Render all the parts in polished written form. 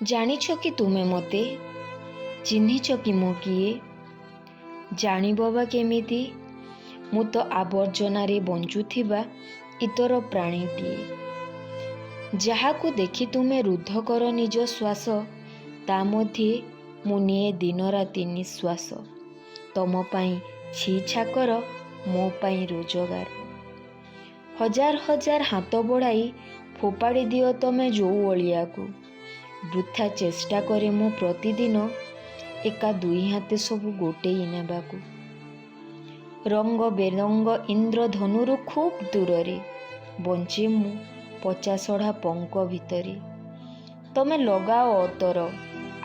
ଜାଣିଛ କି ତୁମେ ମୋତେ? ଚିହ୍ନିଛ କି ମୁଁ କିଏ? ଜାଣିବ ବା କେମିତି? ମୁଁ ତ ଆବର୍ଜନାରେ ବଞ୍ଚୁଥିବା ଇତର ପ୍ରାଣୀଟିଏ। ଯାହାକୁ ଦେଖି ତୁମେ ରୁଦ୍ଧ କର ନିଜ ଶ୍ୱାସ, ତା ମଧ୍ୟେ ମୁଁ ନିଏ ଦିନରାତି ନିଶ୍ୱାସ। ତମ ପାଇଁ ଛି ଛାକର, ମୋ ପାଇଁ ରୋଜଗାର। ହଜାର ହଜାର ହାତ ବଢ଼ାଇ ଫୋପାଡ଼ି ଦିଅ ତମେ ଯୋଉ ଅଳିଆକୁ, ବୃଥା ଚେଷ୍ଟା କରେ ମୁଁ ପ୍ରତିଦିନ ଏକା ଦୁଇ ହାତେ ସବୁ ଗୋଟେଇ ନେବାକୁ। ରଙ୍ଗ ବେରଙ୍ଗ ଇନ୍ଦ୍ରଧନୁରୁ ଖୁବ୍ ଦୂରରେ ବଞ୍ଚେ ମୁଁ ପଚାସଢ଼ା ପଙ୍କ ଭିତରେ। ତମେ ଲଗାଅ ଅତର,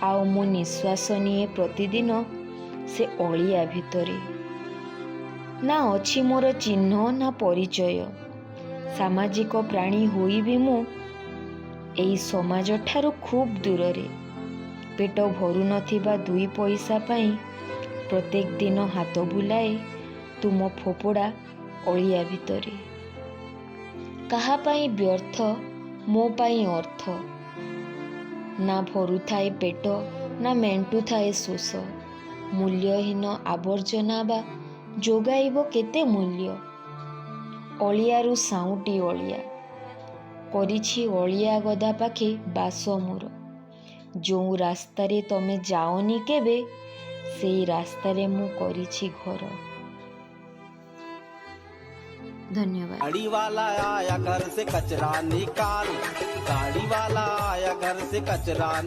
ଆଉ ମୁଁ ନିଶ୍ୱାସ ନିଏ ପ୍ରତିଦିନ ସେ ଅଳିଆ ଭିତରେ। ନା ଅଛି ମୋର ଚିହ୍ନ ନା ପରିଚୟ। ସାମାଜିକ ପ୍ରାଣୀ ହୋଇ ବି ମୁଁ ଏଇ ସମାଜଠାରୁ ଖୁବ୍ ଦୂରରେ। ପେଟ ଭରୁନଥିବା ଦୁଇ ପଇସା ପାଇଁ ପ୍ରତ୍ୟେକ ଦିନ ହାତ ବୁଲାଏ ତୁମ ଫୋପଡ଼ା ଅଳିଆ ଭିତରେ। କାହା ପାଇଁ ବ୍ୟର୍ଥ, ମୋ ପାଇଁ ଅର୍ଥ। ନା ଭରୁଥାଏ ପେଟ, ନା ମେଣ୍ଟୁଥାଏ ଶୋଷ। ମୂଲ୍ୟହୀନ ଆବର୍ଜନା ବା ଯୋଗାଇବ କେତେ ମୂଲ୍ୟ? ଅଳିଆରୁ ସାଉଁଟି ଅଳିଆ କରିଛି ଅଳିଆ ଗଦା ପାଖେ ବାସ ମୋର। ଯୋଉ ରାସ୍ତାରେ ତମେ ଯାଅନି କେବେ, ସେଇ ରାସ୍ତାରେ ମୁଁ କରିଛି ଘର। ଧନ୍ୟବାଦ। गाड़ी वाला आया, घर से कचरा निकाल। गाड़ी वाला आया, घर से कचरा